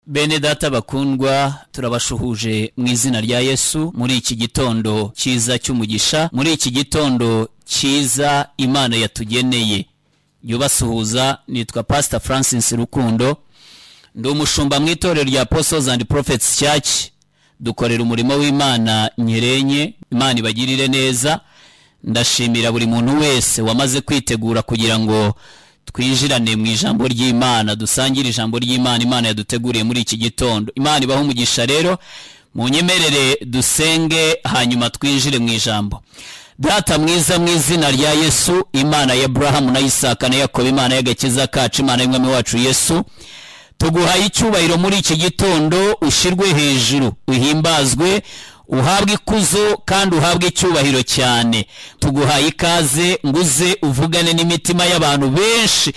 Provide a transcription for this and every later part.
Bene data bakundwa, turabashuhuje mu izina rya Yesu muri iki gitondo cyiza cy'umugisha, muri iki gitondo cyiza Imana yatugeneye. Yubasuhuza, nitwa Pastor Francis Rukundo, ndi umushumba mu itorero rya Apostles and Prophets Church. Dukorera umurimo w'Imana Nyerenye. Imana ibagirire neza. Ndashimira buri muntu wese wamaze kwitegura kugira ngo twinjirane mu ijambo ry'Imana, dusangire ijambo ry'Imana Imana yaduteguriye muri iki gitondo. Imana ibahe umugisha. Rero munyemerere dusenge, hanyuma twinjire mu ijambo. Data mwiza, mu izina rya Yesu, Imana ya Aburahamu na Isaka na Yakobo, Imana y'agakiza kacu, Imana y'Umwami wacu Yesu, tuguhaye icyubahiro muri iki gitondo. Ushyirwe hejuru, uhimbazwe, uhabwe ikuzo kandi uhabwe icyubahiro cyane. Tuguhaye ikaze nguze uvugane n'imitima y'abantu benshi.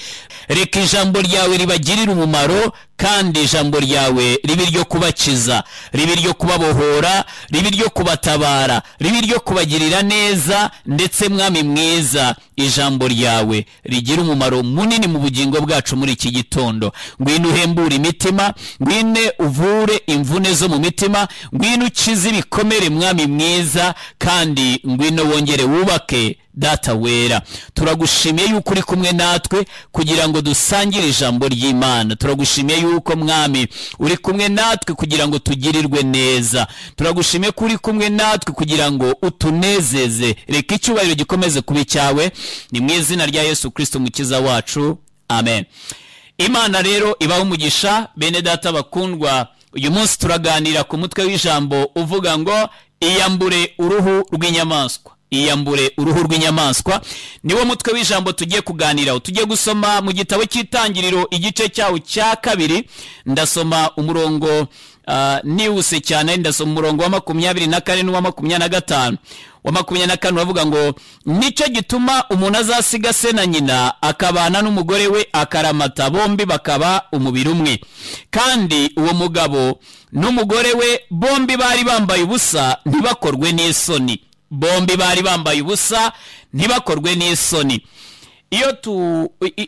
Reka ijambo ryawe ribagirire umumaro, kandi ijambo ryawe ribe iryo kubakiza, ribe iryo kubabohora, ribe iryo kubatabara, ribe iryo kubagirira neza. Ndetse Mwami mwiza, ijambo ryawe rigira umumaro munini mu bugingo bwacu muri iki gitondo. Ngwino uhembure imitima, ngwino uvure imvune zo mu mitima, ngwino ukize ibikomere, Mwami mwiza, kandi ngwino wongere wubake. Data wera, turagushimiye yuko uri kumwe natwe kugira ngo dusangire ijambo ry'Imana. Turagushimiye yuko, Mwami, uri kumwe natwe kugira ngo tugirirwe neza. Turagushimiye ko uri kumwe natwe kugira ngo utunezeze. Reka icyubahiro gikomeze kuba icyawe. Ni mu izina rya Yesu Kristo Umukiza wacu, amen. Imana rero ibaho umugisha. Bene data bakundwa, uyu munsi turaganira ku mutwe w'ijambo uvuga ngo "Iyambure uruhu rw'inyamaswa". Iyambure uruhu rw'inyamaswa niwo mutwe w'ijambo tugiye kuganiraho. Tugiye gusoma mu gitabo cy'Itangiriro, igice cyawo cya 2. Ndasoma umurongo nihuse cyane, ndasoma umurongo wa 24 n'uwa 25. Wa 24 uravuga ngo: "Nicyo gituma umuntu azasiga se na nyina, akabana n'umugore we akaramata, bombi bakaba umubiri umwe. Kandi uwo mugabo n'umugore we bombi bari bambaye ubusa, ntibakorwe n'isoni." Bombi bari bambaye ubusa, ntibakorwe n'isoni.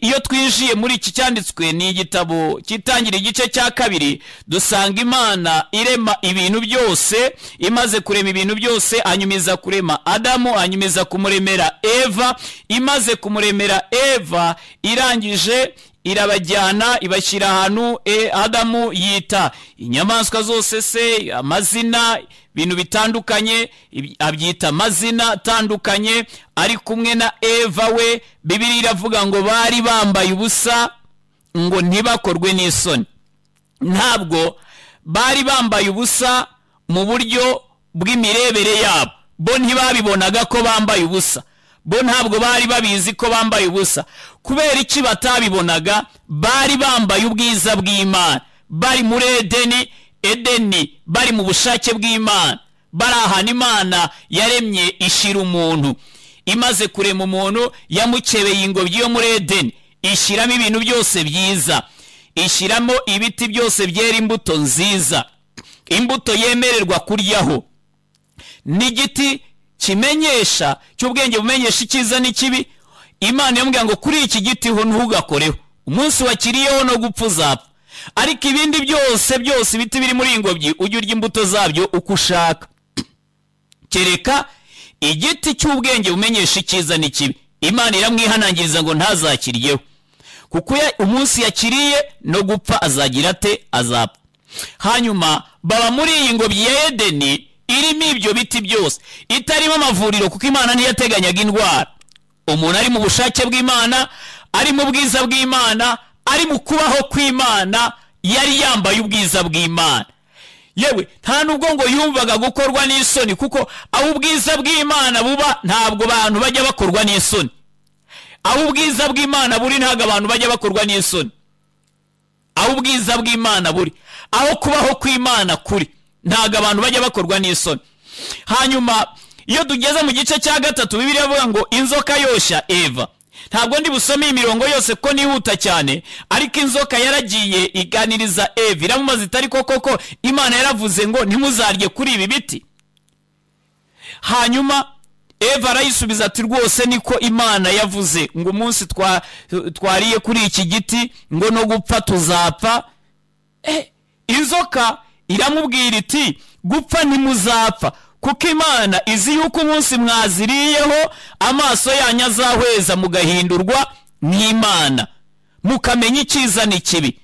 Iyo twinjiye muri iki cyanditswe, ni igitabo cy'Itangira, igice cya 2, dusanga Imana irema ibintu byose. Imaze kurema ibintu byose, hanyuma iza kurema Adamu, hanyuma iza kumuremera Eva. Imaze kumuremera Eva, irangije irabajyana, ibashyira ahantu. Adamu yita inyamaswa zose se amazina, ibintu bitandukanye abyita amazina atandukanye, ari kumwe na Eva we. Bibiliya iravuga ngo bari bambaye ubusa, ngo ntibakorwe n'isoni. Ntabwo bari bambaye ubusa mu buryo bw'imirebere yabo. Bo ntibabibonaga ko bambaye ubusa, bo ntabwo bari babizi ko bambaye ubusa. Kubera iki batabibonaga? Bari bambaye ubwiza bw'Imana, bari muri Edeni, bari mu bushake bw'Imana, bari ahantu Imana yaremye ishira umuntu. Imaze kurema umuntu, yamukebeye ingobyi yo muri Edeni, ishyiramo ibintu byose byiza, ishyiramo ibiti byose byera imbuto nziza, imbuto yemererwa kuryaho, n'igiti kimenyesha cy'ubwenge bumenyesha icyiza n'ikibi. Imana yamubwira ngo kuri iki giti ho ntugakoreho, umunsi wakiriyeho no gupfa uzapfa, ariko ibindi byose byose, ibiti biri muri iyi ngobyi, ujye urya imbuto zabyo uko ushaka, kereka igiti cy'ubwenge bumenyesha icyiza n'ikibi. Imana iramwihanangiriza ngo ntazakiryeho, kuko umunsi yakiriye no gupfa azagira ate? Azapfa. Hanyuma baba muri iyi ngobyi ya Edeni irimo ibyo biti byose, itarimo amavuriro, kuko Imana ntiyateganyaga indwara. Umuntu ari mu bushake bw'Imana, ari mu bwiza bw'Imana, ari mu kubaho kw'Imana, yari yambaye ubwiza bw'Imana. Yewe, nta nubwo ngo yumvaga gukorwa n'isoni, kuko aho ubwiza bw'Imana buba ntabwo abantu bajya bakorwa n'isoni. Aho ubwiza bw'Imana buri ntabwo abantu bajya bakorwa n'isoni. Aho ubwiza bw'Imana buri, aho kubaho kw'Imana kuri, ntabwo abantu bajya bakorwa n'isoni. Hanyuma iyo tugeze mu gice cya 3, Bibiliya ivuga ngo inzoka yoshya Eva. Ntabwo ndi busome imirongo yose ko nihuta cyane, ariko inzoka yaragiye iganiriza Eva, iramubaza itari koko ko Imana yaravuze ngo ntimuzarye kuri ibi biti? Hanyuma Eva arayisubiza ati: "Rwose niko Imana yavuze ngo umunsi twariye kuri iki giti ngo no gupfa tuzapfa." Inzoka iramubwira iti gupfa ntimuzapfa, kuko Imana izi yuko umunsi mwaziriyeho amaso yanyu azahweza mugahindurwa nk'Imana, mukamenya icyiza n'ikibi.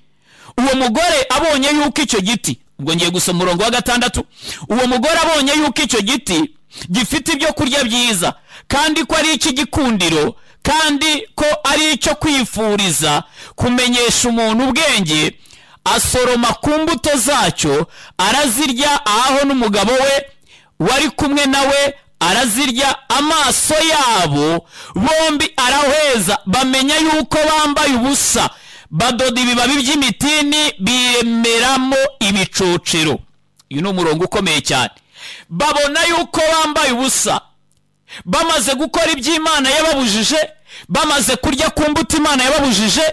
Uwo mugore abonye yuko icyo giti, ubwo ngiye gusoma umurongo wa 6, uwo mugore abonye yuko icyo giti gifite ibyo kurya byiza, kandi ko ari icy'igikundiro, kandi ko ari icyo kwifuriza kumenyesha umuntu ubwenge, asoroma ku mbuto zacyo arazirya, aho n'umugabo we wari kumwe nawe arazirya, amaso yabo bombi arahweza, bamenya yuko bambaye ubusa, badoda ibibabi by'imitini biremeramo ibicocero. Uyu ni umurongo ukomeye cyane. Babona yuko bambaye ubusa, bamaze gukora iby'Imana yababujije, bamaze kurya ku mbuto Imana yababujije,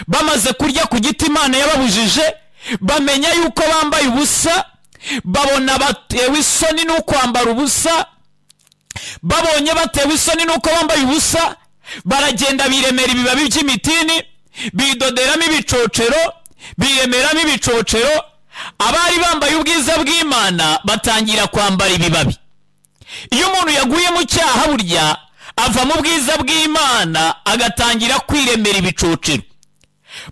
bamaze kurya ku giti Imana yababujije, bamenya yuko bambaye ubusa, babona batewe isoni n'ukwambara ubusa. Babonye batewe isoni n'uko bambaye ubusa, baragenda biremera ibibabi by'imitini, bidoderamo ibicocero, biremeramo ibicocero. Abari bambaye ubwiza bw'Imana batangira kwambara ibibabi. Iyo umuntu yaguye mu cyaha, burya ava mu bwiza bw'Imana agatangira kwiremera ibicocero.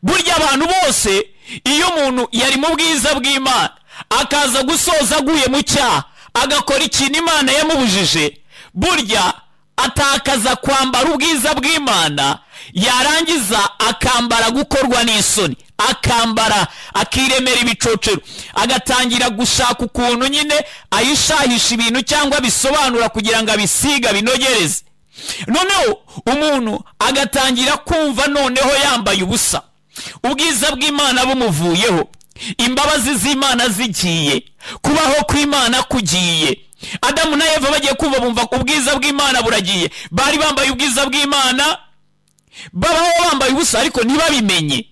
Burya abantu bose, iyo umuntu yari mu bwiza bw'Imana akaza gusoza aguye mu cyaha, agakora ikintu Imana yamubujije, burya atakaza kwambara ubwiza bw'Imana, yarangiza akambara gukorwa n'isoni, akambara akiremera ibicocero, agatangira gushaka ukuntu nyine ayishahisha ibintu cyangwa bisobanura kugira ngo abisiga binogereze. Noneho umuntu agatangira kumva noneho yambaye ubusa, ubwiza bw'Imana bumuvuyeho, imbabazi z'Imana zigiye, kubaho kw'Imana kugiye. Adamu na Eva bagiye kumva bumva ubwiza bw'Imana buragiye. Bari bambaye ubwiza bw'Imana, babaho bambaye ubusa ariko ntibabimenye.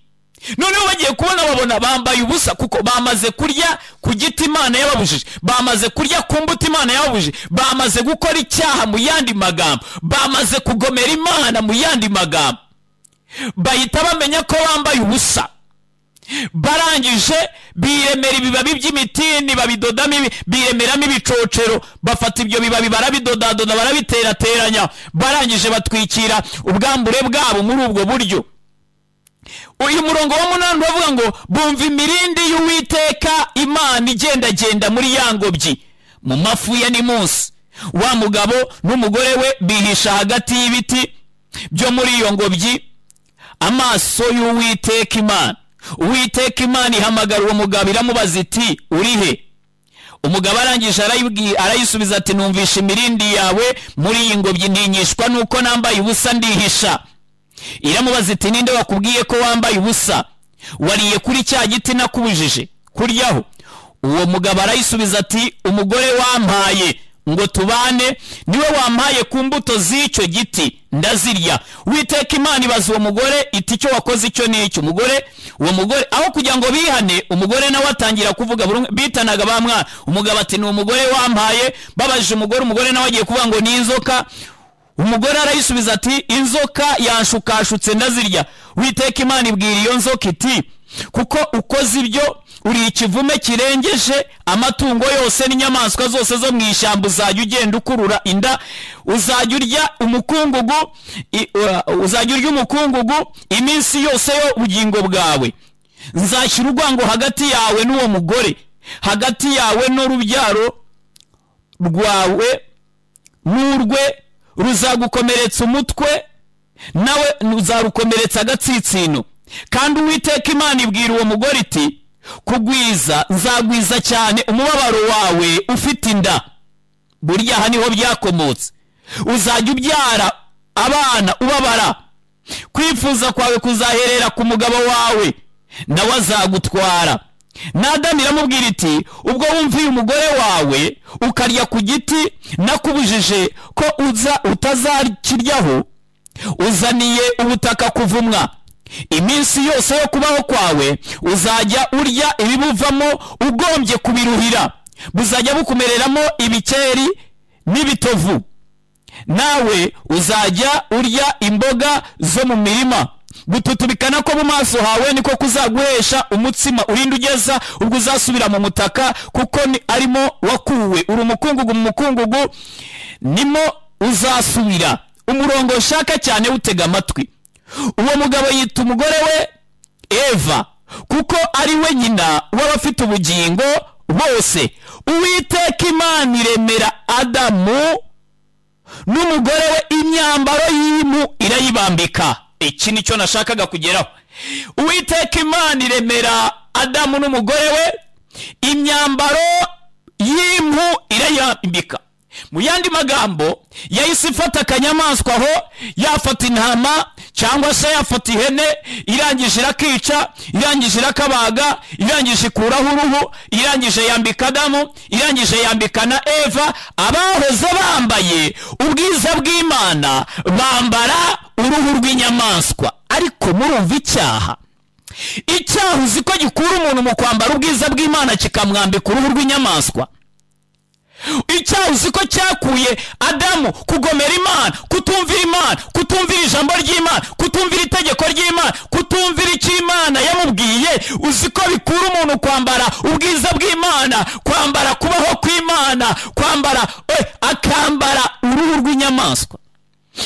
Noneho bagiye kubona babona bambaye ubusa, kuko bamaze kurya ku giti Imana yababujije, bamaze kurya ku mbuto Imana yababujije, bamaze gukora icyaha mu yandi magambo, bamaze kugomera Imana mu yandi magambo. Bahita bamenya ko bambaye ubusa. Barangije biremera ibibabi by'imitini, babidodamo, biremeramo ibicocero, bafata ibyo bibabi barabidodadoda, barabiterateranya, barangije batwikira ubwambure bwabo muri ubwo buryo. Uyu murongo wa 8 uravuga ngo bumva imirindi y'Uwiteka Imana igendagenda muri ya ngobyi mu mafu ya nimunsi. Wa mugabo n'umugore we bihisha hagati y'ibiti byo muri iyo ngobyi amaso y'Uwiteka Imana. Uwiteka Imana ihamagara uwo mugabo iramubaza iti uri he? Umugabo arangije arayisubiza ati numvisha imirindi yawe muri iyi ngobyi, ntinyishwa nuko nambaye ubusa ndihisha. Iramubaza iti ninde wakubwiye ko wambaye ubusa? Wariye kuri cya giti nakubujije kuryaho? Uwo mugabo arayisubiza ati umugore wampaye ngo tubane niwe wampaye ku mbuto z'icyo giti ndazirya. Uwiteka Imana ibaza uwo mugore iti icyo wakoze icyo n'icyo. Umugore, uwo mugore aho kugira ngo bihane, umugore nawe atangira kuvuga, bitanaga ba mwana. Umugabo ati ni umugore wampaye. Babajije umugore, umugore nawe agiye kuvuga ngo ni inzoka. Umugore arayisubiza ati inzoka yanshukashutse ndazirya. Uwiteka Imana ibwira iyo nzoka iti kuko ukoze ibyo uri ikivume kirengeje amatungo yose n'inyamaswa zose zo mu ishyamba, uzajya ugenda ukurura inda, uzajya urya umukungugu, uzajya urya umukungugu iminsi yose yo bugingo bwawe. Nzashyira urwango hagati yawe n'uwo mugore, hagati yawe n'urubyaro rwawe n'urwe, ruzagukomeretsa umutwe nawe uzarukomeretsa agatsitsino. Kandi Uwiteka Imana ibwira uwo mugore iti kugwiza nzagwiza cyane umubabaro wawe ufite inda. Burya aha niho byakomotse. Uzajya ubyara abana ubabara, kwifuza kwawe kuzaherera ku mugabo wawe nawe azagutwara. Na Adamu iramubwira iti ubwo wumviye umugore wawe ukarya ku giti nakubujije ko uza utazakiryaho, uzaniye ubutaka kuvumwa. Iminsi yose yo kubaho kwawe uzajya urya ibibuvamo ugombye kubiruhira, buzajya bukumereramo ibikeri n'ibitovu, nawe uzajya urya imboga zo mu mirima. Gututubikana ko mu maso hawe niko kuzaguhesha umutsima urinde ugeza ubwo uzasubira mu mutaka, kuko ni arimo wakuwe. Uri umukungugu mu mukungugu nimo uzasubira. Umurongo ushaka cyane utega amatwi. Uwo mugabo yita umugore we Eva, kuko ari we nyina w'abafite ubugingo bose. Uwiteka Imana iremera Adamu n'umugore we imyambaro y'impu irayibambika. Iki nicyo nashakaga kugeraho. Uwiteka Imana iremera Adamu n'umugore we imyambaro y'impu irayibambika. Mu yandi magambo, yahise ifata akanyamaswa aho, yafata intama cyangwa se yafata ihene, irangije irakica, irangije irakabaga, irangije ikuraho uruhu, irangije yambika Adamu, irangije yambika na Eva. Abahoze bambaye ubwiza bw'Imana bambara uruhu rw'inyamaswa. Ariko murumva icyaha, icyaha uzi ko gikura umuntu mu kwambara ubwiza bw'Imana kikamwambika uruhu rw'inyamaswa. Icyaha uzi ko cyakuye Adamu kugomera Imana, kutumvira Imana, kutumvira ijambo ry'Imana, kutumvira itegeko ry'Imana, kutumvira icyo Imana yamubwiye. Uzi ko bikura umuntu kwambara ubwiza bw'Imana, kwambara kubaho kw'Imana, kwambara akambara uruhu rw'inyamaswa.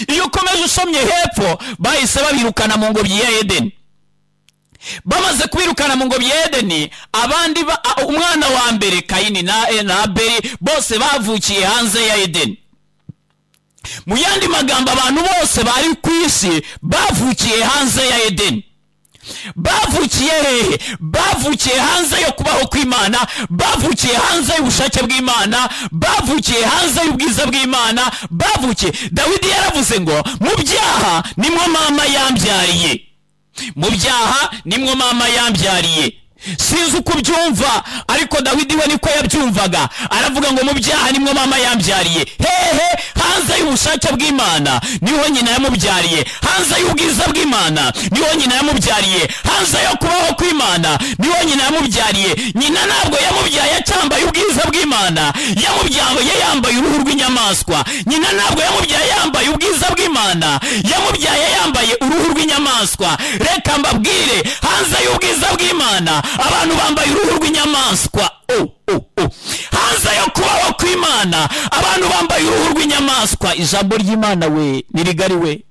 Iyo ukomeje usomye hepfo, bahise babirukana mu ngobyi ya Edeni. Bamaze kubirukana mu ngobyi ya Edeni, abandi umwana wa mbere Kayini na Abeli bose bavukiye hanze ya Edeni. Mu yandi magambo, abantu bose bari ku isi bavukiye hanze ya Edeni. Bavukiye hehe? Bavukiye hanze yo kubaho kw'Imana, bavukiye hanze y'ubushake bw'Imana, bavukiye hanze y'ubwiza bw'Imana, bavukiye. Dawidi yaravuze ngo mu byaha nimwo mama yambyariye, mu byaha nimwo mama yambyariye. Sinzi uko ubyumva, ariko Dawidi we niko yabyumvaga. Aravuga ngo mu byaha nimwo mama yambyariye. Hehe? Hanze y'ubushake bw'Imana niho nyina yamubyariye, hanze y'ubwiza bw'Imana niho nyina yamubyariye, hanze yo kubaho kw'Imana niho nyina yamubyariye. Nyina ntabwo yamubyaye acyambaye ubwiza bw'Imana, yamubyaye yambaye uruhu rw'inyamaswa. Nyina ntabwo yamubyaye yambaye ubwiza bw'Imana, yamubyaye yambaye uruhu rw'inyamaswa. Reka mbabwire, hanze y'ubwiza bw'Imana abantu bambaye uruhu rw'inyamaswa. Hanze yo kubaho kw'Imana abantu bambaye uruhu rw'inyamaswa. Ijambo ry'Imana we ni rigari we.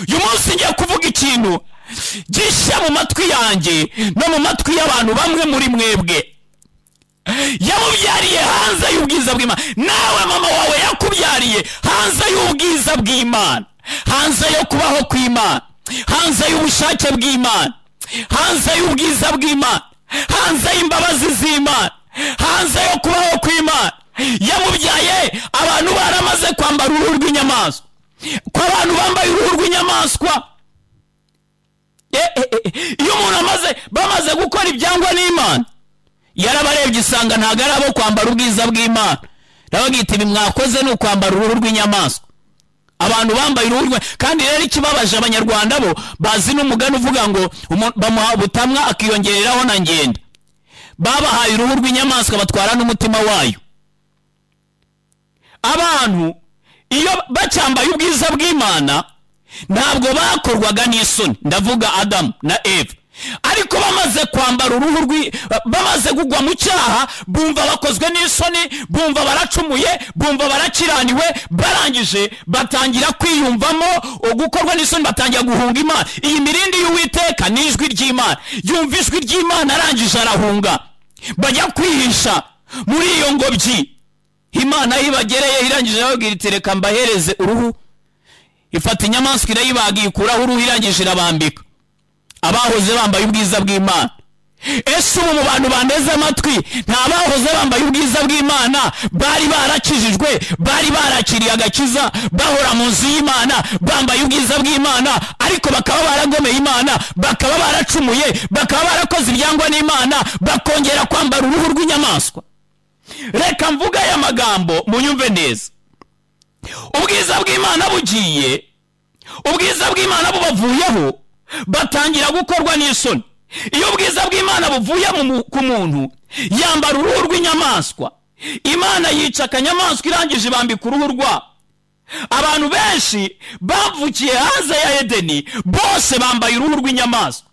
Uyu munsi ngiye kuvuga ikintu gishya mu matwi yanjye no mu matwi y'abantu bamwe muri mwebwe. Yamubyariye hanze y'ubwiza bw'Imana. Nawe mama wawe yakubyariye hanze y'ubwiza bw'Imana, hanze yo kubaho kw'Imana, hanze y'ubushake bw'Imana, hanze y'ubwiza bw'Imana, hanze y'imbabazi z'Imana, hanze yo kubaho kw'Imana. Yamubyaye abantu baramaze kwambara uruhu rw'inyamaswa. Ko abantu bambaye uruhu rw'inyamaswa, iyo umuntu bamaze gukora ibyangwa n'Imana, yarabarebye isanga ntabwo ari abo kwambara ubwiza bw'Imana. Ndababwira ibi mwakoze ni ukwambara uruhu rw'inyamaswa. Abantu bambaye uruhu. Kandi rero ikibabaje abanyarwanda bo bazi n'umugani uvuga ngo bamuha ubutamwa akiyongereraho na ngenda. Babahaye uruhu rw'inyamaswa batwara n'umutima wayo. Abantu iyo bacyambaye ubwiza bw'Imana ntabwo bakorwaga n'isoni, ndavuga Adamu na Eva. Ariko bamaze kwambara uruhu bamaze kugwa mu cyaha, bumva bakozwe n'isoni, bumva baracumuye, bumva barakiraniwe, barangije batangira kwiyumvamo gukorwa n'isoni, batangira guhunga Imana. Iyi mirindi y'Uwiteka ni ijwi ry'Imana. Yumva ijwi ry'Imana arangije arahunga, bajya kwihisha muri iyo ngobyi. Imana ibagereye irangije ababwira iti reka mbahereze uruhu. Ifata inyamaswa irayibaga ikuraho uruhu, irangije irabambika. Abahoze bambaye ubwiza bw'Imana. Ese ubu mu bantu bandeze amatwi nta bahoze bambaye ubwiza bw'Imana, bari barakijijwe, bari barakiriye agakiza, bahora mu nzu y'Imana bambaye ubwiza bw'Imana, ariko bakaba baragomeye Imana, bakaba baracumuye, bakaba barakoze ibyangwa n'Imana, bakongera kwambara uruhu rw'inyamaswa. Reka mvuga aya magambo munyumve neza. Ubwiza bw'Imana bugiye, ubwiza bw'Imana bubavuyeho, batangira gukorwa n'isoni. Iyo ubwiza bw'Imana buvuye ku muntu, yambara uruhu rw'inyamaswa. Imana yica akanyamaswa irangije ibambika uruhu rwa. Abantu benshi bavukiye hanze ya Edeni bose bambaye uruhu rw'inyamaswa,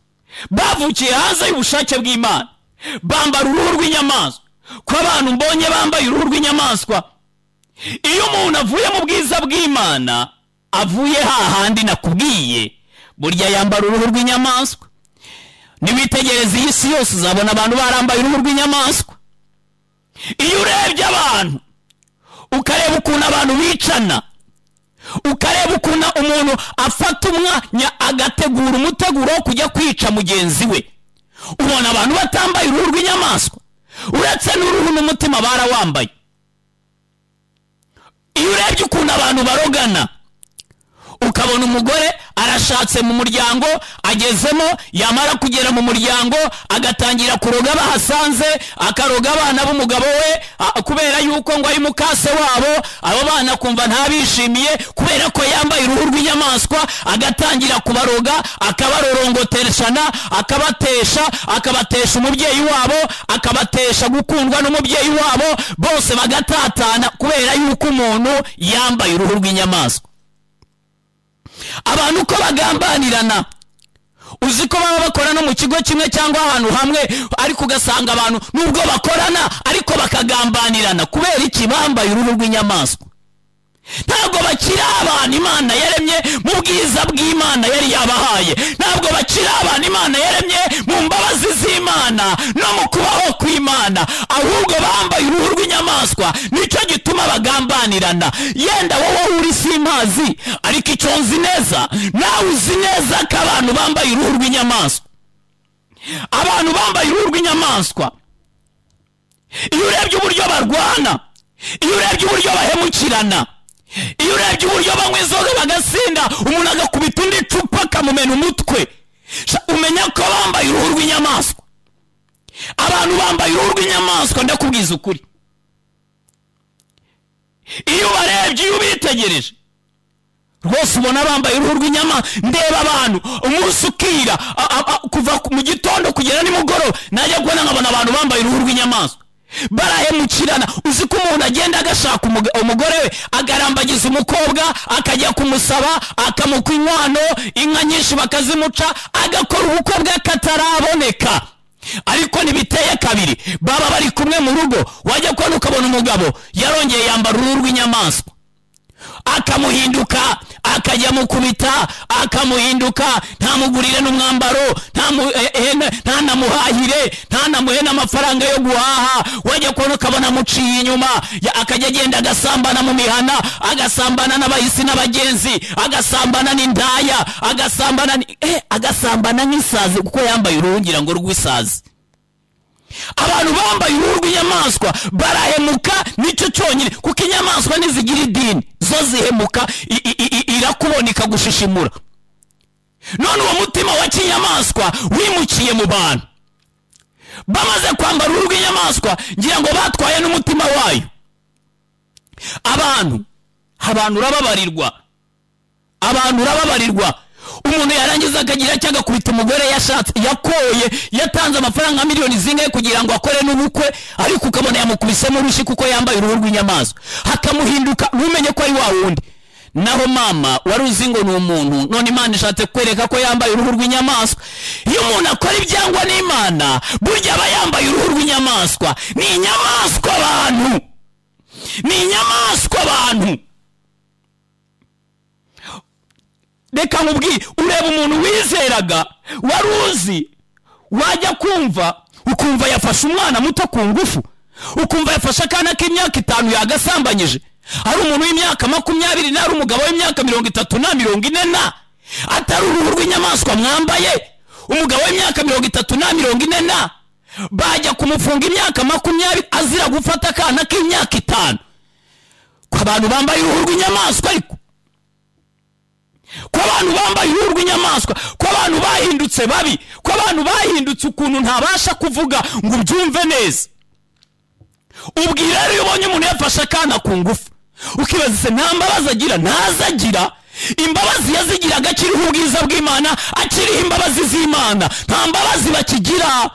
bavukiye hanze y'ubushake bw'Imana, bambara uruhu rw'inyamaswa. Ko abantu mbonye bambaye uruhu rw'inyamaswa, iyo umuntu avuye mu bwiza bw'Imana, avuye hahandi nakubwiye, burya yambara uruhu rw'inyamaswa. Niwitegereza iyi si yose uzabona abantu barambaye uruhu rw'inyamaswa. Iyo urebye abantu ukareba ukuntu abantu bicana, ukareba ukuntu umuntu afata umwanya agategura umuteguro wo kujya kwica mugenzi we, ubona abantu batambaye uruhu rw'inyamaswa. Uretse n'uruhu n'umutima barawambaye. Iyo urebye ukuntu abantu barogana, ukabona umugore arashatse mu muryango, agezemo, yamara kugera mu muryango agatangira kuroga bahasanze, akaroga abana b'umugabo we kubera yuko ngo ari mukase wabo, abo bana kumva ntabishimiye kubera ko yambaye uruhu rw'inyamaswa, agatangira kubaroga, akabarorongoteshana, akabatesha, akabatesha umubyeyi wabo, akabatesha gukundwa n'umubyeyi wabo, bose bagatatana kubera yuko umuntu yambaye uruhu rw'inyamaswa. Abantu uko bagambanirana, uzi ko baba bakora no mu kigo kimwe cyangwa ahantu hamwe, ariko ugasanga abantu nubwo bakorana ariko bakagambanirana. Kubera iki? Bambaye uruhu rw'inyamaswa. Ntabwo bakiri abantu Imana yaremye mu bwiza bw'Imana yari yabahaye, ntabwo bakiri abantu Imana yaremye mu mbabazi z'Imana no mu kubaho kw'Imana, ahubwo bambaye uruhu rw'inyamaswa. Nicyo gituma bagambanirana. Yenda wowe uri simpazi, ariko icyo nzi neza, nawe uzi neza ko abantu bambaye uruhu rw'inyamaswa. Abantu bambaye uruhu rw'inyamaswa, iyo urebye uburyo barwana, iyo urebye uburyo bahemukirana, iyo urebye uburyo banywa inzoga bagasinda, umuntu agakubita undi icupa akamumena umutwe, umenya ko bambaye uruhu rw'inyamaswa. Abantu bambaye uruhu rw'inyamaswa, ndakubwiza ukuri, iyo ubarebye, iyo ubitegereje rwose ubona bambaye uruhu rw'inyamaswa. Ndeba abantu umunsi ukira, kuva mu gitondo kugera nimugoroba, najya kubona nkabona abantu bambaye uruhu rw'inyamaswa, barahemukirana. Uzi ko umuntu agenda agashaka umugore we, agarambagiza umukobwa, akajya kumusaba, akamukwa inkwano, inka nyinshi bakazimuca, agakora ubukwe bwe kataraboneka. Ariko ntibiteye kabiri, baba bari kumwe mu rugo, wajya kubona ukabona umugabo yarongeye yambara uruhu rw'inyamaswa, akamuhinduka, akajya mukubita, akamuhinduka, ntamugurire n'umwambaro, ntanamuhahire, ntanamuhe n'amafaranga yo guhaha. Wajya kubona ukabona amuciye inyuma, akajya agenda agasambana mu mihana, agasambana n'abahisi n'abagenzi, agasambana n'indaya, agasambana nk'isazi, kuko yambaye uruhu ngira ngo rw'isazi. Abantu bambaye uruhu rw'inyamaswa barahemuka, nicyo cyonyine, kuko inyamaswa ntizigira idini, zo zihemuka, irakubona ikagushishimura. None uwo mutima wa kinyamaswa wimukiye mu bantu, bamaze kwambara uruhu rw'inyamaswa, ngira ngo batwaye n'umutima wayo. Abantu urababarirwa, abantu urababarirwa. Umuntu yarangiza akagira cyangwa agakubita umugore yashatse, yakoye, yatanze amafaranga miliyoni zingahe kugira ngo akore n'ubukwe, ariko ukabona yamukubisemo urushyi kuko yambaye uruhu rw'inyamaswa, hakamuhinduka, ntumenye ko ari wa wundi. Naho mama wari uzi ngo ni umuntu, none Imana ishatse kwereka ko yambaye uruhu rw'inyamaswa. Iyo umuntu akora ibyangwa n'Imana, burya aba yambaye uruhu rw'inyamaswa. Ni inyamaswa abantu, ni inyamaswa abantu. Reka nkubwire, ureba umuntu wizeraga, wari uzi, wajya kumva ukumva yafashe umwana muto ku ngufu, ukumva yafashe akana k'imyaka 5 yagasambanyije, ari umuntu w'imyaka 20, ari umugabo w'imyaka 30 na 40 na, atari uruhu rw'inyamaswa mwambaye. Umugabo w'imyaka 30 na 40 na, bajya kumufunga imyaka 20 azira gufata akana k'imyaka 5. Ko abantu bambaye uruhu rw'inyamaswa, ariko ko abantu bambaye uruhu rw'inyamaswa, ko abantu bahindutse babi, ko abantu bahindutse ukuntu ntabasha kuvuga ngo ubyumve neza. Ubwira rero iyo ubonye umuntu yafashe akana ku ngufu, ukibaza se nta mbabazi agira? Ntazagira imbabazi yazigiraga akiriho ubwiza bw'Imana, akiriho imbabazi z'Imana. Nta mbabazi bakigira,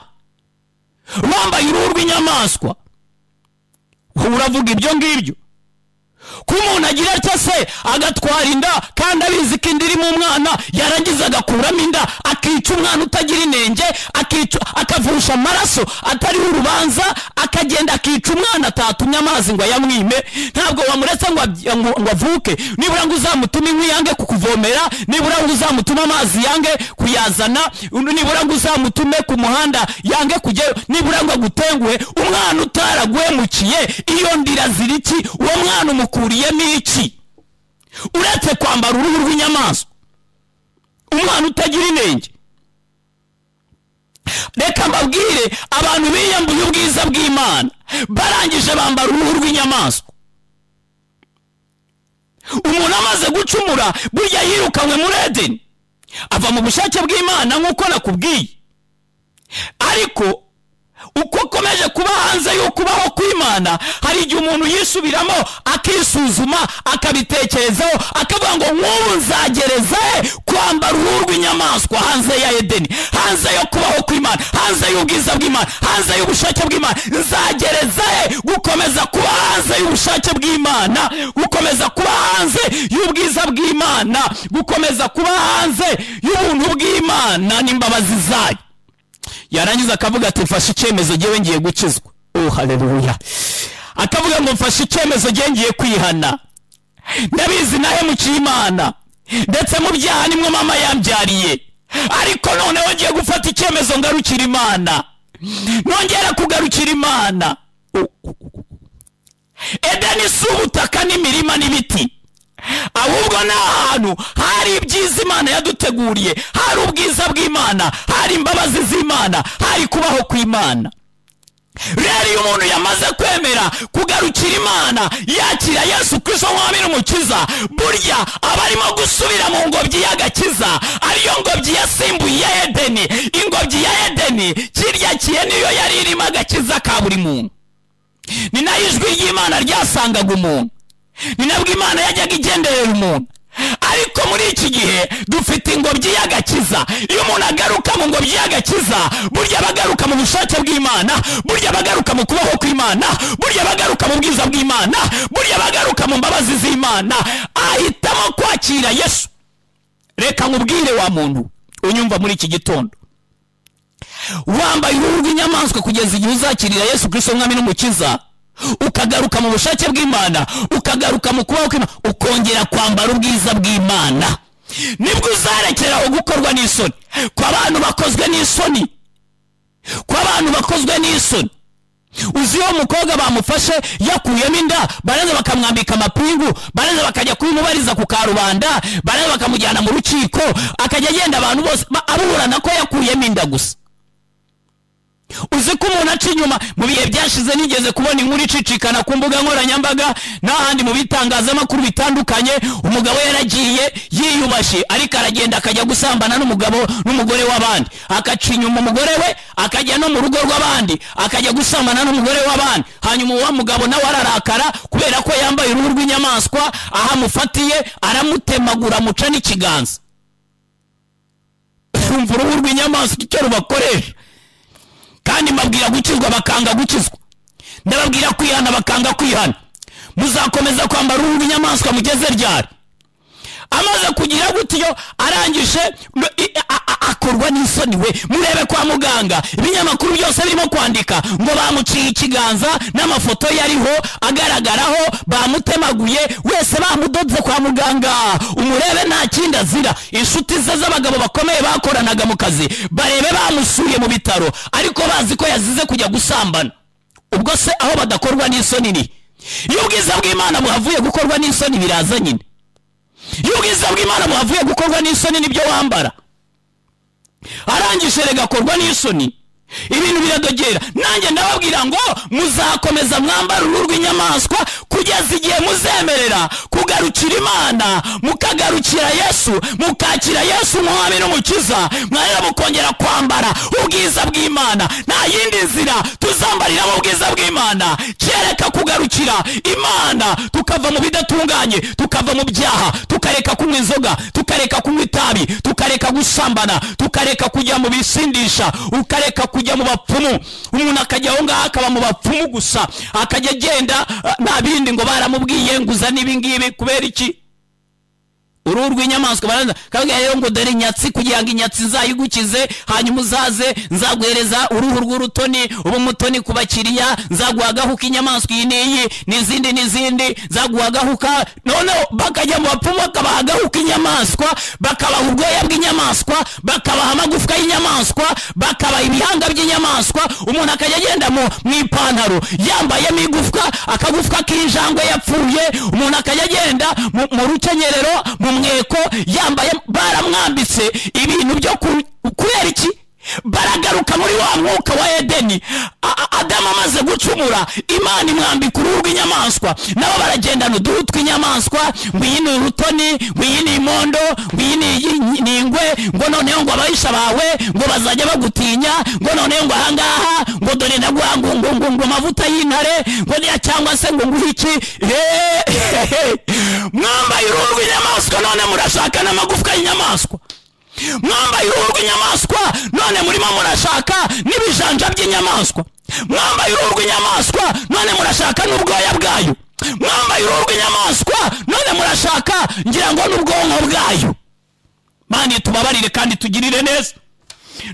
bambaye uruhu rw'inyamaswa. Uravuga ibyo ngibyo, Ko umuntu agira atya se agatwara inda kandi abizi ko inda irimo umwana, yarangiza agakuramo inda akica umwana utagira inenge, akavusha amaraso atariho urubanza, akagenda akica umwana atatumye amazi ngo ayamwime. Ntabwo wamuretse ngo avuke, nibura ngo uzamutume inkwi yange kukuvomera, nibura ngo uzamutume amazi yange kuyazana, nibura ngo uzamutume ku muhanda yange kujyayo, nibura ngo agutenguhe. Umwana utaraguhemukiye, iyo ndira ziriki? Uwo mwana umukuriyemo iki uretse kwambara uruhu rw'inyamaswa? Umwana utagira inenge. Reka mbabwire, abantu biyambuye ubwiza bw'Imana barangije bambara uruhu rw'inyamaswa. Umuntu amaze gucumura, burya yirukanwe muri Edeni, ava mu bushake bw'Imana nk'uko nakubwiye. Ariko uko ukomeje kuba hanze y'ukubaho kw'Imana, hari igihe umuntu yisubiramo akisuzuma akabitekerezaho, akavuga ngo nk'ubu nzagereza kwambara uruhu rw'inyamaswa hanze ya Edeni, hanze yo kubaho kw'Imana, hanze y'ubwiza bw'Imana, hanze y'ubushake bw'Imana. Nzagereza gukomeza kuba hanze y'ubushake bw'Imana, gukomeza kuba hanze y'ubwiza bw'Imana, gukomeza kuba hanze y'ubuntu bw'Imana n'imbabazi zayo. Yarangiza akavuga ati mfashe icyemezo ngewe ngiye gukizwa. Oh haleluya. Akavuga ngo mfashe icyemezo ngewe ngiye kwihana, ndabizi nahemukiye Imana, ndetse mu byaha nimwe mama yambyariye, ariko noneho ngiye gufata icyemezo ngarukira Imana, nongera kugarukira Imana. Edeni si ubutaka n'imirima n'ibiti, ahubwo ni ahantu hari ibyiza Imana yaduteguriye, hari ubwiza bw'Imana, hari imbabazi z'Imana, hari kubaho kw'Imana. Rero iyo umuntu yamaze kwemera kugarukira Imana, yakira Yesu Kristo nk'Umwami n'Umukiza, burya aba arimo gusubira mu ngobyi y'agakiza, ariyo ngobyi yasimbuye ya Edeni. Ingobyi ya Edeni kirya kiye niyo yari irimo agakiza ka buri muntu, ni nayo ijwi ry'Imana ryasangaga umuntu, ni nabwo Imana yajyaga igenderera umuntu. Ariko muri iki gihe dufite ingobyi y'agakiza. Iyo umuntu agaruka mu ngobyi y'agakiza, burya bagaruka mu bushake bw'Imana, burya bagaruka mu kubaho kw'Imana, burya bagaruka mu bwiza bw'Imana, burya bagaruka mu mbabazi z'Imana. Ahitamo kwakira Yesu. Reka nkubwire wa muntu unyumva muri iki gitondo, wambaye uruhu rw'inyamaswa kugeza igihe uzakirira Yesu Kristo Umwami n'Umukiza, ukagaruka mu bushake bw'Imana, ukagaruka mu kubaho kw'Imana, ukongera kwambara ubwiza bw'Imana, nibwo uzarekeraho gukorwa n'isoni. Ku abantu bakozwe n'isoni, ku abantu bakozwe n'isoni. Uzi uwo mukobwa bamufashe yakuyemo inda, barangiza bakamwambika amapingu, barangiza bakajya kubimubariza ku karubanda, barangiza bakamujyana mu rukiko, akajya agenda abantu bose aburana ko yakuyemo inda gusa. Uzi ko umuntu aca inyuma. Mu bihe byashize nigeze kubona inkuru icicikana ku mbuga nkoranyambaga n'ahandi mu bitangazamakuru bitandukanye, umugabo yaragiye yiyubashye, ariko aragenda akajya gusambana n'umugabo n'umugore w'abandi, akaca inyuma umugore we, akajya no mu rugo rw'abandi, akajya gusambana n'umugore w'abandi. Hanyuma uwo mugabo nawe ararakara kubera ko yambaye uruhu rw'inyamaswa, aho amufatiye aramutemagura amuca n'ikiganza. Urumva uruhu rw'inyamaswa icyo rubakoresha. Kandi mbabwira gukizwa bakanga gukizwa, ndababwira kwihana bakanga kwihana. Muzakomeza kwambara uruhu rw'inyamaswa mugeze ryari? Amaze kugira gutyo arangije akorwa n'isoni we. Murebe kwa muganga ibinyamakuru byose birimo kwandika ngo bamuciye ikiganza n'amafoto yariho agaragaraho, bamutemaguye wese, bamudoze kwa muganga. Umurebe nta kindi azira. Inshuti ze z'abagabo bakomeye bakoranaga mu kazi barebe bamusuye mu bitaro, ariko bazi ko yazize kujya gusambana. Ubwo se aho badakorwa n'isoni ni? Iyo ubwiza bw'Imana buhavuye gukorwa n'isoni biraza nyine. Iyo ubwiza bw'Imana buhavuye gukorwa n'isoni nibyo wambara. Arangije regakorwa n'isoni, ibintu biradogera. Nanjye ndababwira ngo muzakomeza mwambara uruhu rw'inyamaswa kugeza igihe muzemerera kugaruka Kugarukira Imana, mukagarukira Yesu, mukakira Yesu umwami n'umukiza, mwarira mukongera kwambara ubwiza bw'Imana. Nta yindi nzira tuzambariramo ubwiza bw'Imana kereka kugarukira Imana, tukava mu bidatunganye, tukava mu byaha, tukareka kunywa inzoga, tukareka kunywa itabi, tukareka gusambana, tukareka kujya mu bisindisha, ukareka kujya mu bapfumu. Umuntu akajya aho ngaho akaba mu bapfumu gusa, akajya agenda nta bindi, ngo baramubwiye ngo uzane ibi ngibi. Kubera iki? Uruhu rw'inyamaswa baranza kabwira rero ngo dore inyatsi, kugira ngo inyatsi nzayigukize, hanyuma uzaze nzaguhereza uruhu rw'urutoni, ubu mutoni ku bakiriya, nzaguha agahuka inyamaswa iyi n'iyi n'izindi n'izindi, nzaguha agahuka. Noneho bakajya mu bapfumu bakabaha agahuka inyamaswa, bakabaha ubwoya bw'inyamaswa, bakabaha amagufwa y'inyamaswa, bakabaha ibihanga by'inyamaswa. Umuntu akajya agenda mu ipantaro yambayemo igufwa, akagufwa k'injangwe yapfuye. Umuntu akajya agenda mu rukenyerero, mu mweko, yambaye, baramwambitse ibintu byo kubera iki? Baragaruka muri wa mwuka wa Edeni. Adamu amaze gucumura, Imana imwambika uruhu rw'inyamaswa, nabo baragendana uduhu tw'inyamaswa, ngo iyi ni urutoni, ngo iyi ni imondo, ngo iyi ni ingwe, ngo noneho ngo abahisha bawe ngo bazajya bagutinya, ngo noneho ngo ahangaha ngo dore ndaguha ngo ngo ngo ngo amavuta y'intare, ngo niya cyangwa se ngo nguhe iki. Mwambaye uruhu rw'inyamaswa none murashaka n'amagufwa y'inyamaswa. Mwambaye uruhu rw'inyamaswa none murimo murashaka n'ibijanja by'inyamaswa. Mwambaye uruhu rw'inyamaswa none murashaka n'ubwoya bwayo. Mwambaye uruhu rw'inyamaswa none murashaka ngira ngo n'ubwonko bwayo. Mani tubabarire kandi tugirire neza.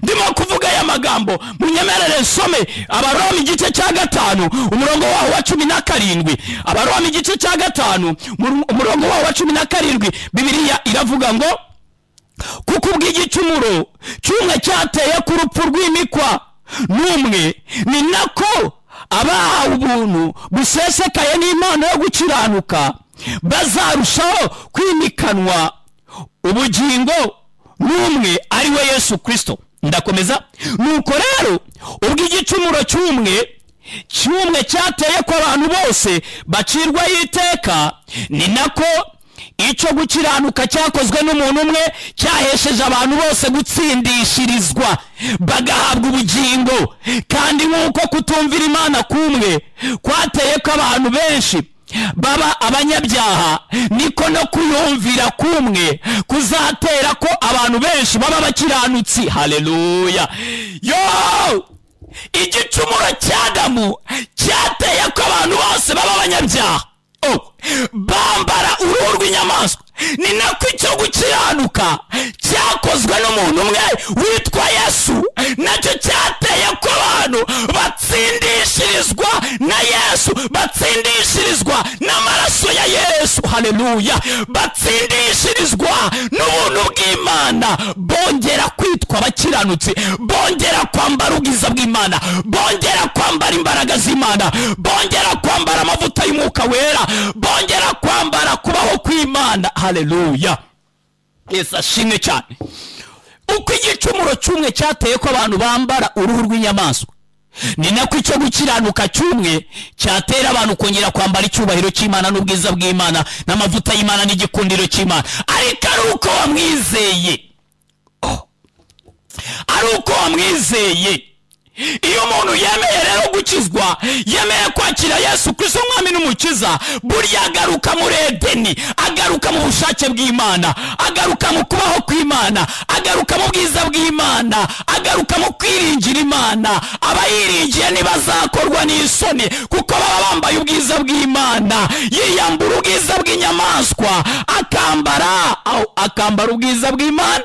Ndimo kuvuga aya magambo, munyemerere nsome Abaroma igice cya 5 umurongo waho wa 17. Abaroma igice cya 5 umurongo waho wa 17, Bibiliya iravuga ngo kuko ubw'igicumuro cy'umwe cyateye ku rupfu rw'imikwa n'umwe, ni nako abahawe ubuntu busesekaye n'impano yo gukiranuka bazarushaho kwimikanwa ubugingo n'umwe, ari we Yesu Kristo. Ndakomeza. Nuko rero ubw'igicumuro cy'umwe cyateye ko abantu bose bacirwa iteka, ni nako icyo gukiranuka cyakozwe n'umuntu umwe cyahesheje abantu bose gutsindishirizwa bagahabwa ubugingo. Kandi nk'uko kutumvira Imana kumwe kwateye ko abantu benshi baba abanyabyaha, niko no kuyumvira kumwe kuzatera ko abantu benshi baba abakiranutsi. Haleluya. Yo, igicumuro cya Adamu cyateye ko abantu bose baba abanyabyaha, bambara uruhu rw'inyamaswa, ni nako icyo gukiranuka cyakozwe n'umuntu umwe witwa Yesu nacyo cyateye ko abantu batsindishirizwa na Yesu, batsindishirizwa n'amaraso ya Yesu. Haleluya. Batsindishirizwa n'ubuntu bw'Imana, bongera kwitwa abakiranutsi, bongera kwambara ubwiza bw'Imana, bongera kwambara imbaraga z'Imana, bongera kwambara amavuta y'Umwuka Wera, bongera kwambara kubaho kw'Imana. Haleluya. Yesu ashimwe cyane. Uko igicumuro cy'umwe cyateye ko abantu bambara uruhu rw'inyamaswa, ni nako icyo gukiranuka cy'umwe cyatera abantu kongera kwambara icyubahiro cy'Imana n'ubwiza bw'Imana n'amavuta y'Imana n'igikundiro cy'Imana. Ariko ari uko wamwizeye, ari uko wamwizeye. Iyo umuntu yemeye rero gukizwa, yemeye kwakira Yesu Kristo umwami n'umukiza, burya agaruka muri Edeni, agaruka mu bushake bw'Imana, agaruka mu kubaho kw'Imana, agaruka mu bwiza bw'Imana, agaruka mu kwiringira Imana. Abayiringiye ntibazakorwa n'isoni, kuko baba bambaye ubwiza bw'Imana. Yiyambura ubwiza bw'inyamaswa, akambara ubwiza bw'Imana.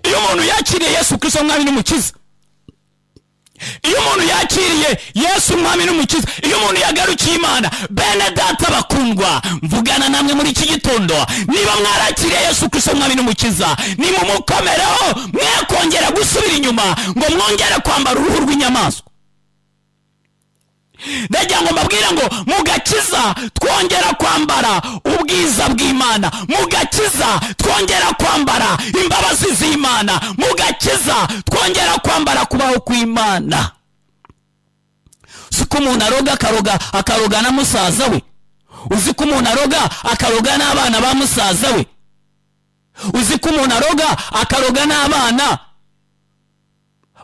Iyo umuntu yakiriye Yesu Kristo umwami n'umukiza, iyo umuntu yakiriye Yesu umwami n'umukiza, iyo umuntu yagarukiye Imana, bene data bakundwa, mvugana namwe muri iki gitondo, niba mwarakiriye Yesu Kristo umwami n'umukiza, nimumukomereho, mwe kongera gusubira inyuma ngo mwongere kwambara uruhu rw'inyamaswa. Ndagira ngo mbabwire ngo mugakiza twongera kwambara ubwiza bw'Imana, mugakiza twongera kwambara imbabazi z'Imana, mugakiza twongera kwambara kubaho kw'Imana. Siko umuntu aroga akaroga akaroga na musaza we, Uzi ko umuntu aroga akaroga n'abana ba musaza we? Uzi ko umuntu aroga akaroga n'abana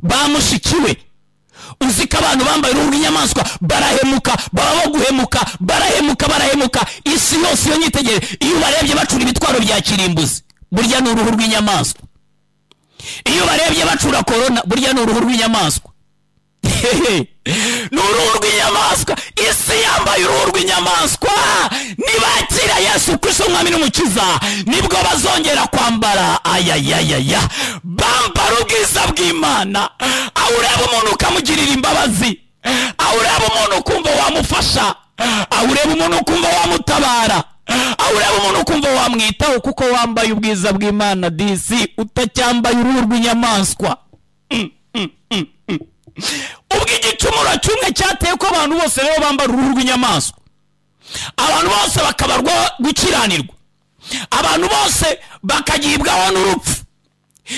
ba mushiki we? Uzi ko abantu bambaye uruhu rw'inyamaswa barahemuka, baba guhemuka, barahemuka, barahemuka. Isi yose iyo nyitegere, iyo ubarebye bacura ibitwaro bya kirimbuzi, burya ni uruhu rw'inyamaswa. Iyo barebye bacura korona, burya ni uruhu rw'inyamaswa. Ni uruhu rw'inyamaswa. Isi yambaye uruhu rw'inyamaswa. Nibakira Yesu Kristo umwami n'umukiza, nibwo bazongera kwambara ayayayaya, bambara ubwiza bw'Imana. Aho ureba umuntu ukamugirira imbabazi, aho ureba umuntu ukumva wamufasha, aho ureba umuntu ukumva wamutabara, aho ureba umuntu ukumva wamwitaho, kuko wambaye ubwiza bw'Imana. Disi utacyambaye uruhu rw'inyamaswa. Ubwo igicumuro cyumwe cyateye ko abantu bose rero bambara uruhu rw'inyamaswa, abantu bose bakabarwa gukiranirwa, abantu bose bakagibwaho n'urupfu.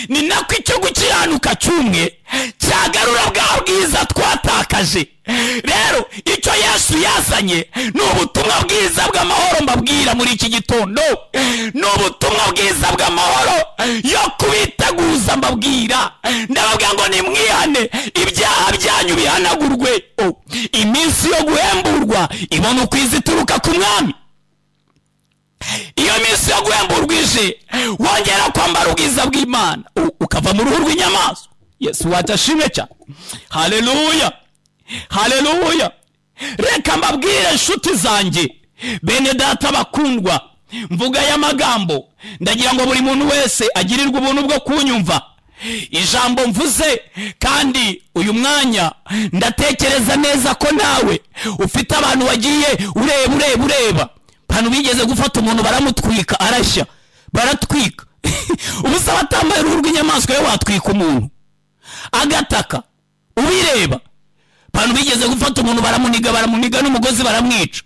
Ni nako icyo gukiranuka cyumwe cyagarura bwa bwiza twatakaje. Rero icyo Yesu yazanye ni ubutumwa bwiza bw'amahoro. Mbabwira muri iki gitondo ni ubutumwa bwiza bw'amahoro yo kubiteguza. Mbabwira, ndababwira ngo nimwihane, ibyaha byanyu bihanagurwe, iminsi yo guhemburwa ibona uko izituruka ku mwami. Iyo minsi yo guhemburwa ije, wongera kwambara ubwiza bw'Imana, ukava mu ruhu rw'inyamaswa. Yesu wacu ashimwe cyane. Haleluya, haleluya. Reka mbabwire inshuti zanjye, bene data bakundwa, mvuga y'amagambo, ndagira ngo buri muntu wese agirirwe ubuntu bwo kunyumva ijambo mvuze. Kandi uyu mwanya ndatekereza neza ko nawe ufite abantu wagiye ureba ureba ureba. Abantu bigeze gufata umuntu baramutwika, arashya, baratwika. Ubusa batambaye uruhu rw'inyamaswa, yo watwika umuntu agataka ubireba. Abantu bigeze gufata umuntu baramuniga, baramuniga n'umugozi baramwica.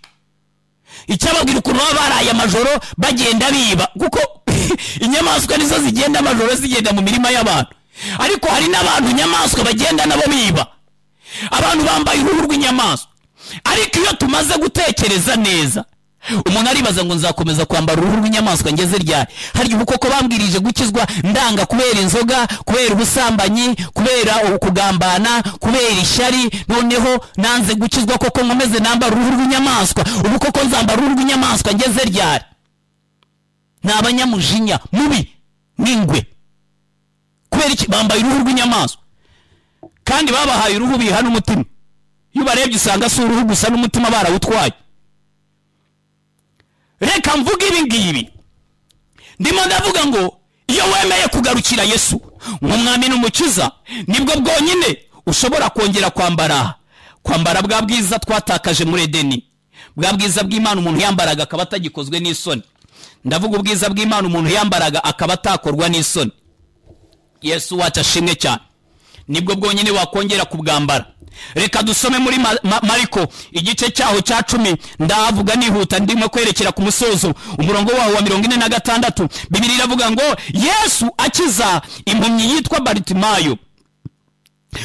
Icyababwira ukuntu baba baraye amajoro bagenda biba, kuko inyamaswa nizo zigenda amajoro, zigenda mu mirima y'abantu. Ariko hari n'abantu inyamaswa bagenda nabo biba. Abantu bambaye uruhu rw'inyamaswa. Ariko iyo tumaze gutekereza neza, umuntu aribaza ngo nzakomeza kwambara uruhu rw'inyamaswa ngeze ryari? Hari ubu koko bambwirije gukizwa ndanga kubera inzoga, kubera ubusambanyi, kubera kugambana, kubera ishyari, noneho nanze gukizwa koko nkomeze nambara uruhu rw'inyamaswa. Ubu koko nzambara uruhu rw'inyamaswa ngeze ryari? Ni abanyamujinya mubi n'ingwe. Kubera iki? Bambaye uruhu rw'inyamaswa. Kandi babahaye uruhu bihana umutima. Iyo ubarebye usanga si uruhu gusa, n'umutima barawutwaye. Reka mvuge ibi ngibi. Ndimo ndavuga ngo iyo wemeye kugarukira Yesu nk'umwami n'umukiza, nibwo bwonyine ushobora kongera kwambara bwa bwiza twatakaje muri Edeni, bwa bwiza bw'Imana umuntu yambaraga akaba atagikozwe n'isoni. Ndavuga ubwiza bw'Imana umuntu yambaraga akaba atakorwa n'isoni. Yesu wacu ashimwe cyane. Nibwo bwonyine wakongera kubwambara. Reka dusome muri Mariko igice cyaho cya 10, ndavuga nihuta ndimo kwerekera ku musozo, umurongo waho wa 46. Bibiliya iravuga ngo Yesu akiza impumyi yitwa Bartimayo.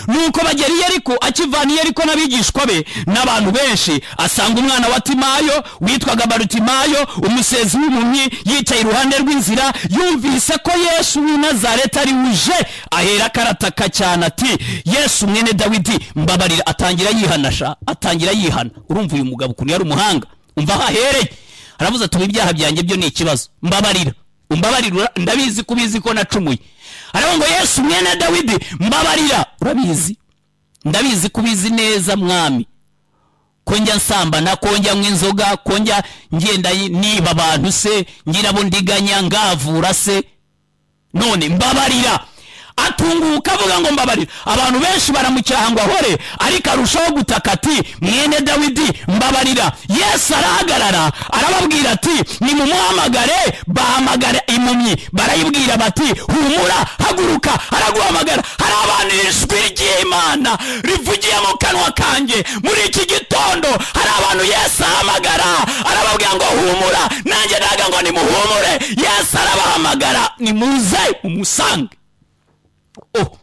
Nuko bagera i Yeriko, akivana i Yeriko n'abigishwa be n'abantu benshi, asanga umwana wa Timayo witwaga Bartimayo, umusezi w'impumyi, yicaye iruhande rw'inzira. Yumvise ko Yesu w'i Nazareti ari uje, ahera karataka cyane ati Yesu mwene Dawidi mbabarira. Atangira yihanasha, atangira yihana. Urumva uyu mugabo ukuntu yari umuhanga, umva ahahereye aravuze ati ibyaha byanjye byo ni ikibazo, mbabarira, umbabarira, ndabizi kubizi ko nacumuye. Aravuga ngo Yesu mwene Dawidi mbabarira, urabizi, ndabizi kubizi neza mwami, ko njya nsambana, ko njya nywa inzoga, ko njya ngenda niba abantu se, ngirabo ndiganya ngavura se, none mbabarira. Atunguka avuga ngo mbabarira. Abantu benshi baramucyaha ngo ahore, ariko arushaho gutaka ati mwene Dawidi mbabarira. Yesu arahagarara arababwira ati nimumuhamagare. Bahamagara impumyi, barayibwira bati humura, haguruka, araguhamagara. Hari abantu ijwi ry'Imana rivugiye mu kanwa kanjye muri iki gitondo. Hari abantu Yesu ahamagara arababwira ngo humura, nanjye ndaga ngo nimuhumure. Yesu arabahamagara, nimuze mumusange. Oh.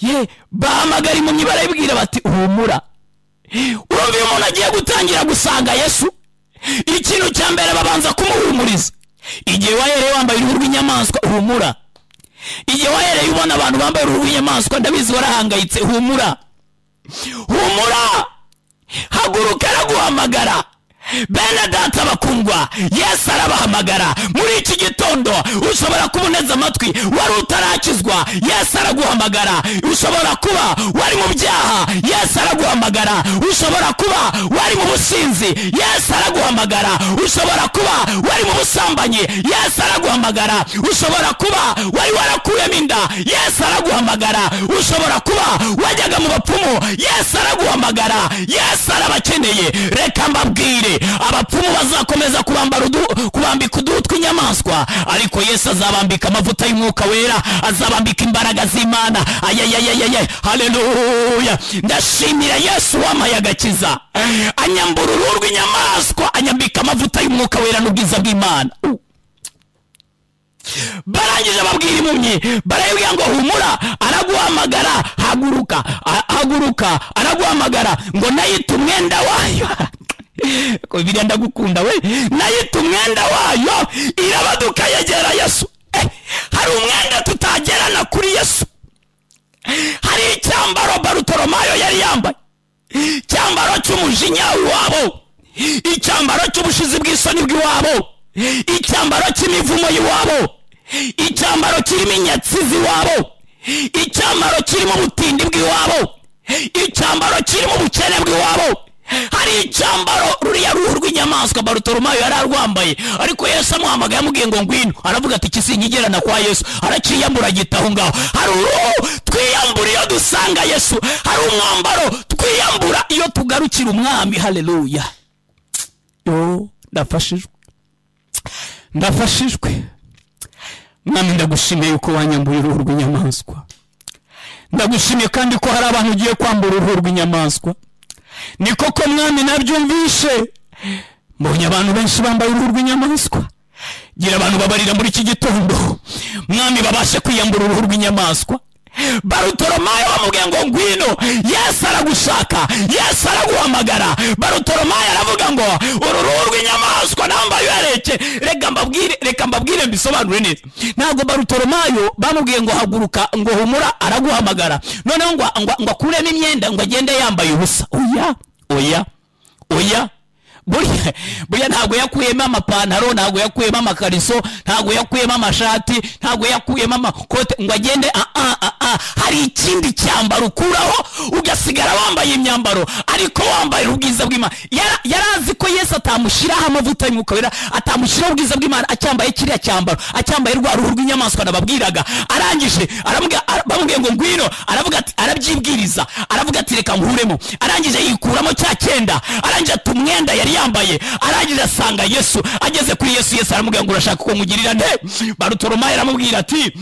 Ye bahamagara impumyi barayibwira bati humura. Urumva umuntu agiye gutangira gusanga Yesu, Ikintu cya mbere babanza kumuhumuriza. Igihe wahereye wambaye uruhu rw'inyamaswa, humura. Igihe wahereye ubona abantu bambaye uruhu rw'inyamaswa, ndabizi warahangayitse, humura, humura, haguruka, araguhamagara. Bene data bakundwa, Yesu arabahamagara muri iki gitondo. Ushobora kuba uneze amatwi wari utarakizwa, Yesu araguhamagara. Ushobora kuba wari mu byaha, Yesu araguhamagara. Ushobora kuba wari mu businzi, Yesu araguhamagara. Ushobora kuba wari mu busambanyi, Yesu araguhamagara. Ushobora kuba wari warakuyemo inda, Yesu araguhamagara. Ushobora kuba wajyaga mu bapfumu, Yesu araguhamagara. Yesu arabakeneye. Reka mbabwire, abapfumu bazakomeza kubambika uduhu tw'inyamaswa, ariko Yesu azabambika amavuta y'umwuka wera, azabambika imbaraga z'Imana. Ayayayayay, haleluya! Ndashimira Yesu wampaye agakiza, anyambura uruhu rw'inyamaswa, anyambika amavuta y'umwuka wera n'ubwiza bw'Imana. Barangije babwira impumyi, barayibwira ngo humura, araguhamagara, haguruka, haguruka, araguhamagara. Ngo nayita umwenda wayo, ko biriya ndagukunda we, nayita umwenda wayo irabaduka yegera Yesu. Hari umwenda tutagerana kuri Yesu. Hari icyambaro Barutolomayo yari yambaye, icyambaro cy'umujinya w'iwabo, icyambaro cy'ubushizi bw'isoni bw'iwabo, icyambaro cy'imivumo y'iwabo, icyambaro kirimo inyatsi z'iwabo, icyambaro kirimo ubutindi bw'iwabo, icyambaro kirimo ubukene bw'iwabo. Hari icyambaro, ruriya ruhu rw'inyamaswa Barutolomayo yari arwambaye, ariko Yesu amuhamagaye amubwiye ngo ngwino, aravuga ati iki sinkigerana kwa Yesu, araciyambura agita aho ngaho. Hari uruhu twiyambura iyo dusanga Yesu, hari umwambaro twiyambura iyo tugarukira umwami. Haleluya! Yo, ndafashijwe, ndafashijwe. Mwami, ndagushimiye yuko wanyambuye uruhu rw'inyamaswa. Ndagushimiye kandi ko hari abantu ugiye kwambura uruhu rw'inyamaswa. Ni koko mwami, nabyumvishe, mbonye abantu benshi bambaye uruhu rw'inyamaswa. Gira abantu babarira muri iki gitondo, mwami, babashe kwiyambura uruhu rw'inyamaswa. Barutolomayo bamubwiye ngo ngwino, Yesu aragushaka, Yesu araguhamagara. Barutolomayo aravuga ngo uru ruhu rw'inyamaswa nambaye uhereke. Reka mbabwire, reka mbabwire mbisobanure neza. Ntabwo Barutolomayo bamubwiye ngo haguruka, ngo humura, araguhamagara, noneho ngo akuremo imyenda ngo agende yambaye ubusa. Oya, oya, oya. Buriya ntabwo yakuyemo amapantaro, ntabwo yakuyemo amakariso, ntabwo yakuyemo amashati, ntabwo yakuyemo amakote ngo agende. Hari ikindi cyambaro ukuraho ugasigara wambaye imyambaro, ariko wambaye ubwiza bw'Imana. Yari azi ko Yesu atamushyiraho amavuta y'umwuka wera, atamushyiraho ubwiza bw'Imana acyambaye kiriya cyambaro, acyambaye rwa ruhu rw'inyamaswa nababwiraga. Arangije bamubwiye ngo ngwino, aravuga ati, arabyibwiriza, aravuga ati reka nkuremo. Arangije yikuramo cya cyenda, arangije ata umwenda yari yambaye, arangije asanga Yesu. Ageze kuri Yesu, Yesu aramubwira ngo urashaka ko nkugirira nte? Barutolomayo aramubwira ati,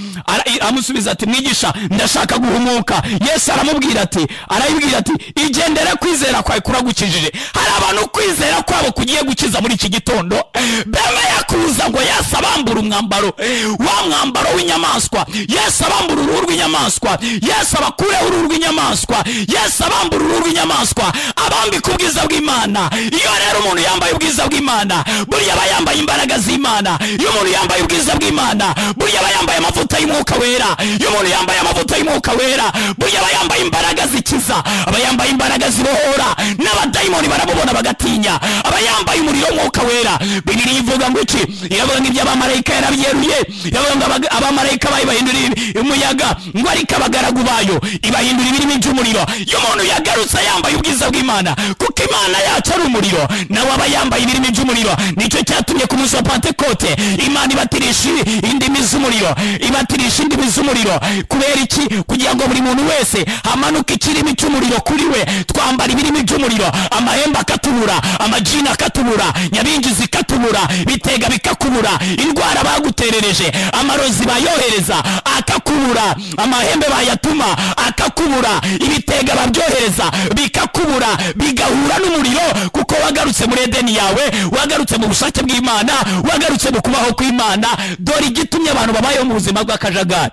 amusubiza ati mwigisha, ndashaka guhumuka. Yesu aramubwira ati, arayibwira ati igendere, kwizera kwawe kuragukijije. Hari abantu kwizera kwabo kugiye gukiza muri iki gitondo, bemeye kuza ngo Yesu abambure umwambaro, wa mwambaro w'inyamaswa, Yesu abambure uruhu rw'inyamaswa, Yesu abakureho uruhu rw'inyamaswa, Yesu abambure uruhu rw'inyamaswa, abambike ubwiza bw'Imana. Iyo rero umuntu yambaye ubwiza bw'Imana, buriya aba yambaye imbaraga z'Imana. Iyo umuntu yambaye ubwiza bw'Imana, buriya aba yambaye amavuta y'umwuka wera. Iyo umuntu yambaye amavuta y'umwuka wera, buriya aba yambaye imbaraga zikiza, aba yambaye imbaraga zibohora, n'abadayimoni baramubona bagatinya, aba yambaye umuriro w'umwuka wera. Bibiliya ivuga ngo iki? Iravuga ngo iby'abamarayika yarabyeruye, iravuga ngo abamarayika bayo bahindura umuyaga, ngo ariko abagaragu bayo ibahindura ibirimi by'umuriro. Iyo umuntu yagarutse yambaye ubwiza bw'Imana, kuko Imana yacu ari umuriro, nawe aba yambaye ibirimi by'umuriro. Nicyo cyatumye ku munsi wa Pentekote Imana ibatirisha indimi z'umuriro, ibatirisha indimi z'umuriro. Kubera iki? Kugira ngo buri muntu wese hamanuke ikirimi cy'umuriro kuri we. Twambara ibirimi by'umuriro, amahembe akatubura, amajini akatubura, nyabingi zikatubura, bitega bikakubura, indwara baguterereje, amarozi bayohereza akakubura, amahembe bayatuma akakubura, ibitega babyohereza bikakubura, bigahura n'umuriro, kuko wagarutse muri Edeni yawe, wagarutse mu bushake bw'Imana, wagarutse mu kubaho kw'Imana. Dore igitumye abantu babayeho mu buzima bw'akajagari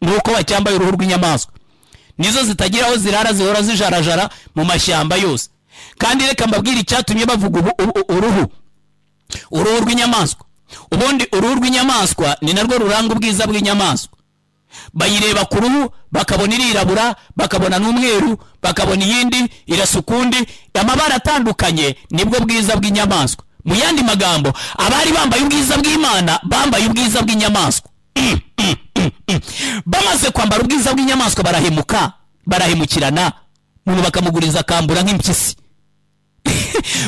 nuko bacyambaye uruhu rw'inyamaswa. Nizo zitagira aho zirara, zihora zijarajara mu mashyamba yose. Kandi reka mbabwire icyatumye bavuga uruhu. Uruhu rw'inyamaswa, ubundi uruhu rw'inyamaswa ni narwo ruranga ubwiza bw'inyamaswa. Bayireba ku ruhu bakabona irirabura, bakabona n'umweru, bakabona iyindi irasa ukundi, amabara atandukanye, nibwo bwiza bw'inyamaswa. Mu yandi magambo, abari bambaye ubwiza bw'Imana bambaye ubwiza bw'inyamaswa. Bamaze kwambara ubwiza bw'inyamaswa barahemuka, barahemukirana, umuntu bakamuguriza akambura nk'impyisi.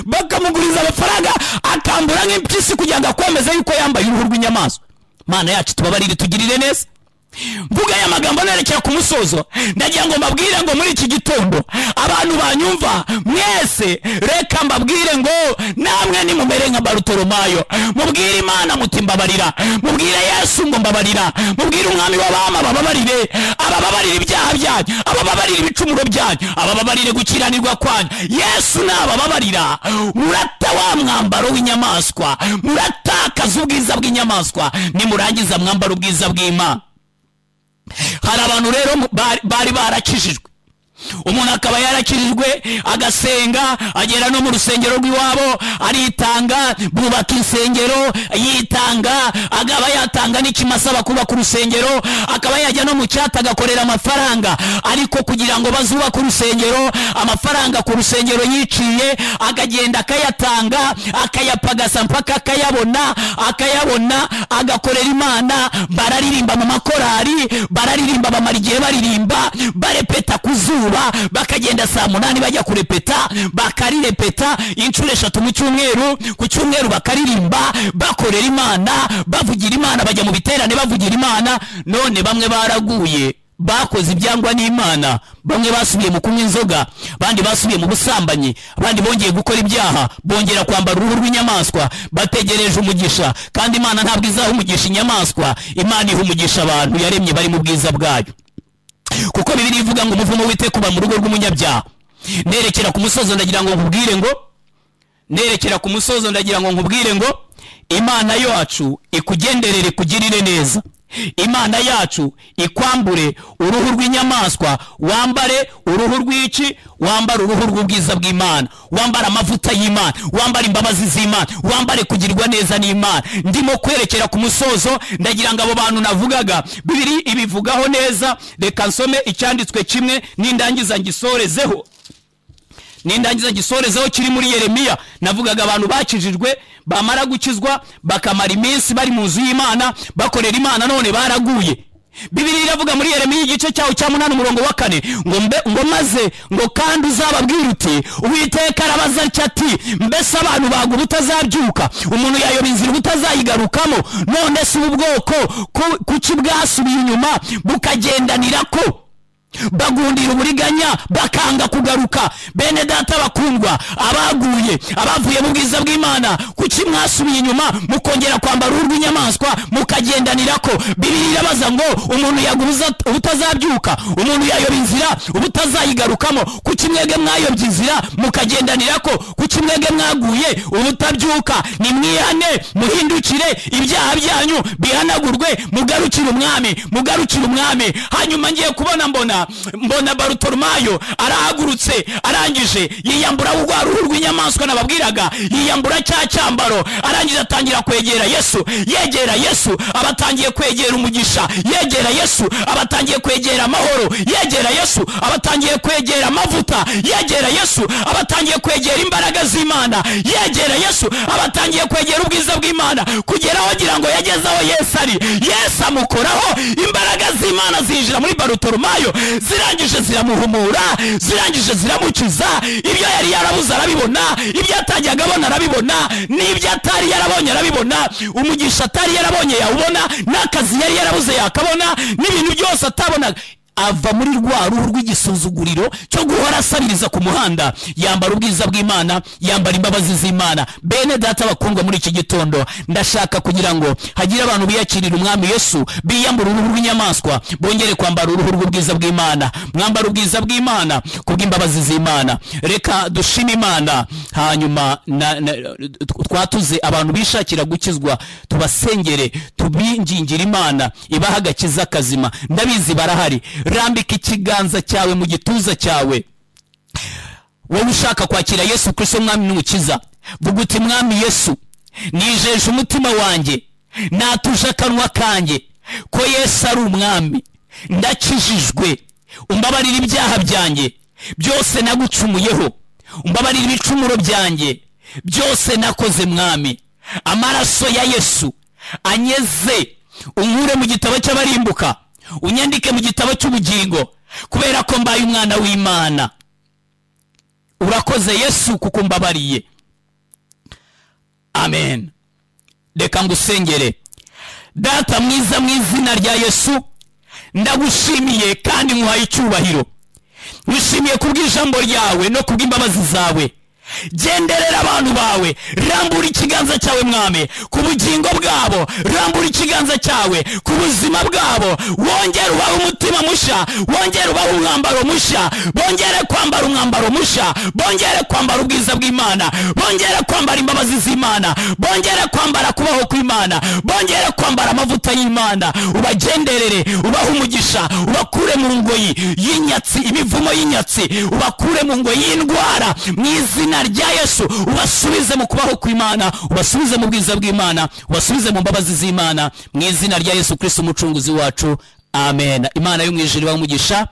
Bakamuguriza amafaranga akambura nk'impyisi kugira ngo akomeze yuko yambaye uruhu rw'inyamaswa. Mana yacu tubabarire, tugirire neza. Mvuga aya magambo nerekera ku musozo, ndagira ngo mbabwire ngo muri iki gitondo abantu banyumva mwese, reka mbabwire ngo namwe nimumere nka Barutolomayo, mubwire Imana muti mbabarira, mubwire Yesu ngo mbabarira, mubwire umwami w'abama bababarire, abababarire ibyaha byanyu, abababarire ibicumuro byanyu, abababarire gukiranirwa kwanyu. Yesu nabababarira, murata wa mwambaro w'inyamaswa, muratakaza ubwiza bw'inyamaswa, nimurangiza mwambara ubwiza bw'Imana. Hari abantu rero bari barakijijwe, umuntu akaba yarakijijwe agasenga, agera no mu rusengero rw'iwabo aritanga, bubaka insengero yitanga, agaba yatanga n'ikimasa bakubaka urusengero, akaba yajya no mu cyata agakorera amafaranga, ariko kugira ngo bazubake urusengero, amafaranga ku rusengero yiciye akagenda akayatanga, akayapagasa mpaka akayabona, akayabona agakorera Imana. Bararirimba mu makorari, bararirimba bamara igihe baririmba, barepeta ku zuba, bakagenda saa 8 bajya kurepeta, bakarirepeta inshuro 3 mu cyumweru, ku cyumweru bakaririmba, bakorera Imana, bavugira Imana, bajya mu biterane bavugira Imana. None bamwe baraguye, bakoze ibyangwa n'Imana, bamwe basubiye mu kunywa inzoga, abandi basubiye mu busambanyi, abandi bongeye gukora ibyaha, bongera kwambara uruhu rw'inyamaswa, bategereje umugisha. Kandi Imana ntabwo izaha umugisha inyamaswa, Imana iha umugisha abantu yaremye bari mu bwiza bwayo. Kuko Bibiliya ivuga ngo umuvumo w'Uwiteka uba mu rugo rw'umunyabyaha. Nerekera ku musozo ndagira ngo nkubwire ngo, nerekera ku musozo ndagira ngo nkubwire ngo Imana yacu ikugenderere, ikugirire neza. Imana yacu ikwambure uruhu rw'inyamaswa, wambare uruhu rw'iki? Wambare uruhu rw'ubwiza bw'Imana, wambare amavuta y'Imana, wambare imbabazi z'Imana, wambare kugirwa neza n'Imana. Ndimo kwerekera ku musozo, ndagira ngo abo bantu navugaga Bibiliya ibivugaho neza. Reka nsome icyanditswe kimwe nindangiza ngisorezeho, nindangiza gisorezeho, kiri muri Yeremiya. Navugaga abantu bakijijwe, bamara gukizwa bakamara iminsi bari mu nzu y'Imana bakorera Imana, none baraguye. Bibiliya iravuga muri Yeremiya igice cyawo cya 8 umurongo wa 4 ngo mbe ngo maze ngo kandi uzababwira uti Uwiteka arabaza ati mbese abantu bagu butazabyuka, umuntu yayoba inzira butazayigarukamo, none se ubu bwoko kuki bwasubiye inyuma bukagendanira ko bagundira uburiganya bakanga kugaruka. Bene data bakundwa, abaguye, abavuye mu bwiza bw'Imana, kuki mwasubiye inyuma mukongera kwambara uruhu rw'inyamaswa mukagendanira ko? Bibiliya irabaza ngo umuntu yaguruza ubutazabyuka, umuntu yayoba inzira ubutazayigarukamo, kuki mwege mwayobye inzira mukagendanira ko? Kuki mwege mwaguye ubutabyuka? Nimwihane, muhindukire, ibyaha byanyu bihanagurwe, mugarukire umwami, mugarukire umwami. Hanyuma ngiye kubona mbona Barutolomayo arahagurutse, arangije yiyambura rwa ruhu rw'inyamaswa nababwiraga, yiyambura cya cyambaro, arangije atangira kwegera Yesu, yegera Yesu abatangiye kwegera umugisha, yegera Yesu abatangiye kwegera amahoro, yegera Yesu abatangiye kwegera amavuta, yegera Yesu abatangiye kwegera imbaraga z'Imana, yegera Yesu abatangiye kwegera ubwiza bw'Imana, kugera aho agira ngo yageze aho Yesu ari. Yesu amukoraho, imbaraga z'Imana zinjira muri Barutolomayo, zirangije ziramuhumura, zirangije ziramukiza. Ibyo yari yarabuze arabibona, ibyo atajyaga abona arabibona, n'ibyo atari yarabonye arabibona, umugisha atari yarabonye yawubona, n'akazi yari yarabuze yakabona, n'ibintu byose atabonaga. Ava muri rwa ruhu rw'igisuzuguriro cyo guhora asabiriza ku muhanda, yambara ubwiza bw'Imana, yambara imbabazi z'Imana. Bene data bakundwa, muri iki gitondo ndashaka kugira ngo hagire abantu biyakirira umwami Yesu, biyambura uruhu rw'inyamaswa, bongere kwambara uruhu rw'ubwiza bw'Imana. Mwambara ubwiza bw'Imana kubw'imbabazi z'Imana. Reka dushime Imana, hanyuma twatuze abantu bishakira gukizwa, tubasengere, tubingingira Imana ibaha agakiza kazima. Ndabizi barahari. Rambika ikiganza cyawe mu gituza cyawe, wowe ushaka kwakira Yesu Kristo mwami n'umukiza, vuga uti mwami Yesu, Nijeje umutima wanjye, natuje akanwa kanjye ko Yesu ari umwami. Ndakijijwe, umbabarira ibyaha byanjye byose nagucumuyeho, umbabarira ibicumuro byanjye byose nakoze mwami. Amaraso ya Yesu anyeze, unkure mu gitabo cy'abarimbuka, unyandike mu gitabo cy'ubugingo, kubera ko mbaye umwana w'Imana. Urakoze Yesu kuko umbabariye. Amen. Reka ngusengere. Data mwiza, mu izina rya Yesu ndagushimiye kandi nkuhaye icyubahiro. Wishimiye kubw'ijambo ryawe no kubw'imbabazi zawe. Genderera abantu bawe, rambura ikiganza cyawe mwami ku bugingo bwabo, rambura ikiganza cyawe ku buzima bwabo, wongere ubahe umutima mushya, wongere ubahe umwambaro mushya, bongere kwambara umwambaro mushya, bongere kwambara ubwiza bw'Imana, bongere kwambara imbabazi z'Imana, bongere kwambara kubaho kw'Imana, bongere kwambara amavuta y'Imana. Ubagenderere, ubahe umugisha, ubakure mu ngoyi y'inyatsi, imivumo y'inyatsi, ubakure mu ngoyi y'indwara mu izina rya Yesu. Ubasubize mu kubaho kw'Imana, ubasubize mu bwiza bw'Imana, ubasubize mu mbabazi z'Imana mu izina rya Yesu Kristo umucunguzi wacu. Amen. Imana yo mu ijuru ibahe umugisha.